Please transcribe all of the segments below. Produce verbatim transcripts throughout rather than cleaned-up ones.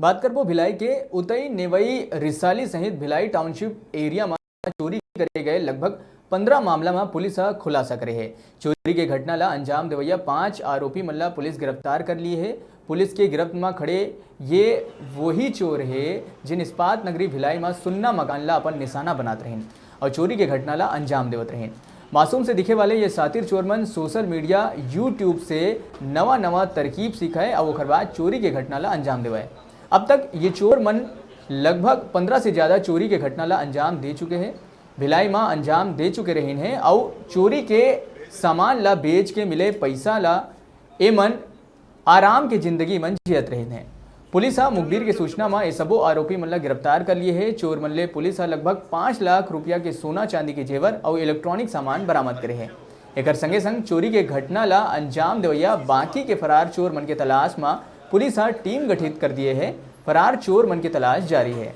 बात करबो भिलाई के, उतई, नेवई, रिसाली सहित भिलाई टाउनशिप एरिया म चोरी करे गए लगभग पंद्रह मामला म पुलिस ह खुलासा करे हे। चोरी के घटना ल अंजाम देवइया पांच आरोपी मन ल पुलिस गिरफ्तार कर लिए हे। पुलिस के गिरफ्त म खड़े ये वही चोर हे, जिन इस्पात नगरी भिलाई म सुन्ना मकान ल अपन निशाना बनात रहिन और चोरी के घटना ल अंजाम देवत रहिन। मासूम से दिखे वाले ये सातिर चोर मन सोशल मीडिया, YouTube से नवा नवा तरकीब सीखय और ओकर बाद चोरी के घटना ल अंजाम देवय। अब तक ये चोर मन लगभग पंद्रह से ज्यादा चोरी के घटना ल अंजाम दे चुके हे। भिलाई म अंजाम दे चुके रहिन हे और चोरी के सामान ल बेच के मिले पैसा ल एमन आराम के जिंदगी मन जियत रहिन हे। पुलिस ह मुखबिर के सूचना म ए सबो आरोपी मन ल गिरफ्तार कर लिए हे। चोर मन ले पुलिस ह लगभग पांच लाख रुपया के सोना चांदी के जेवर और इलेक्ट्रॉनिक सामान बरामद करे हे। एकर संगे संग चोरी के घटना ल अंजाम देवइया बाकी के फरार चोर मन के तलाश म पुलिस ह टीम गठित कर दिए हे। फरार चोर मन के तलाश जारी हे।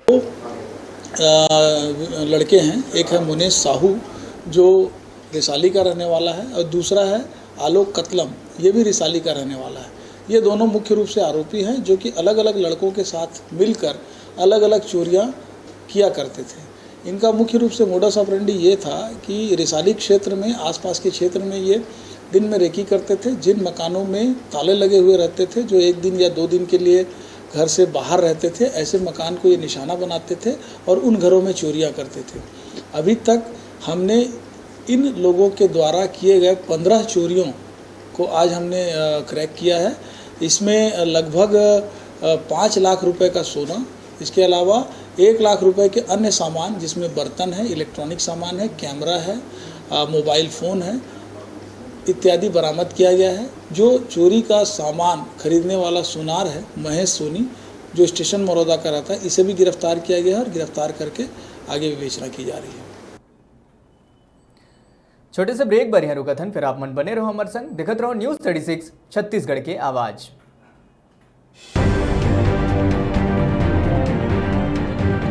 दो, अ, लड़के हैं, एक है मुनेश साहू जो रिसाली का रहने वाला है और दूसरा है आलोक कतलम, ये भी रिसाली का रहने वाला है। ये दोनों मुख्य रूप से आरोपी हैं जो कि अलग-अलग लड़कों के साथ मिलकर अलग-अलग चोरियां किया करते थे। इनका मुख्य रूप से modus operandi ये था कि रिसाली क्षेत्र में, आसपास के क्षेत्र में ये दिन में रेकी करते थे। जिन मकानों में ताले लगे हुए रहते थे, जो एक दिन या दो दिन के लिए घर से बाहर रहते थे, ऐसे मकान को ये निशाना बनाते थे और उन घरों में चोरियां करते थे। अभी तक हमने इन लोगों के द्वारा किए गए पंद्रह चोरियों को आज हमने, अ, क्रैक किया है। इसमें लगभग, अ, पाँच लाख रुपए का सोना, इसके अलावा एक लाख रुपए के अन्य सामान, जिसमें बर्तन है, इलेक्ट्रॉनिक सामान है, कैमरा है, अ, मोबाइल फ़ोन है इत्यादि बरामद किया गया है। जो चोरी का सामान खरीदने वाला सुनार है, महेश सोनी, जो स्टेशन मरौदा का रहता है, इसे भी गिरफ्तार किया गया है और गिरफ्तार करके आगे विवेचना की जा रही है। छोटे से ब्रेक बर यहाँ रुकत हन, फिर आप मन बने रहो हमारे संग, देखत रहो News Thirty Six छत्तीसगढ़ के आवाज।